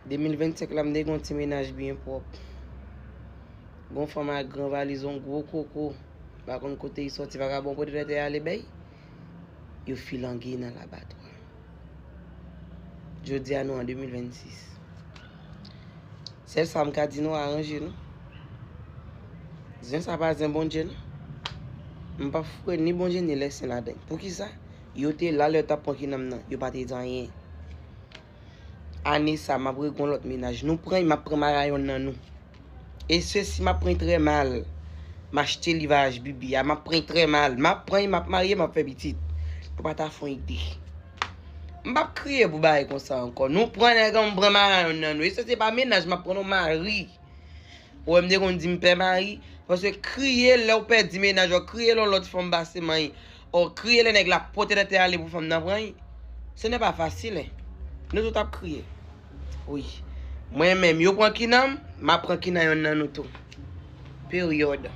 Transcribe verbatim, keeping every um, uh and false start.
De mil vennsenk la, m te gen yon ti mennaj byen pwòp. Gon fanm ak gran valiz, yon gwo koko. M pa konn kote li sòti, vagabon pote tèt ale bay. Yo filange nan labatwa. Jodi a nou an de mil vennsis. Sèl sa m ka di nou, aranje nou. Zen sa pa zen Bondye non. M p ap foure ni Bondye ni lèsen ladan. Poukisa? Yo te la lè yo t ap pran kinanm nan, yo pa te di anyen. Ane sa, m ap regle yon lòt mennaj. Nou pran, m ap pran maray yonn nan nou. E sesi, m ap pran trè mal. M achte liv a H B B a, m ap pran trè mal. M ap pran, m ap marye, m ap fè pitit. Pou pa ta fon ide. M p ap kriye pou bagay konsa ankò. Nou pran nèg an, m pran maray yonn nan nou. E sesi pa mennaj, m ap pran yon mari. Ou wè m te konn di m pè mari, paske kriye lè w pèdi mennaj ou, kriye lè yon lòt fanm pase manyen, ou kriye lè nèg la pote tèt ale pou fanm nan pran l. Ce n'est pas facile, hein. Nou tout ap kriye. Wi. Mwen menm, yo pran kinanm, m ap pran kinan yonn nan nou tou. Peryòd.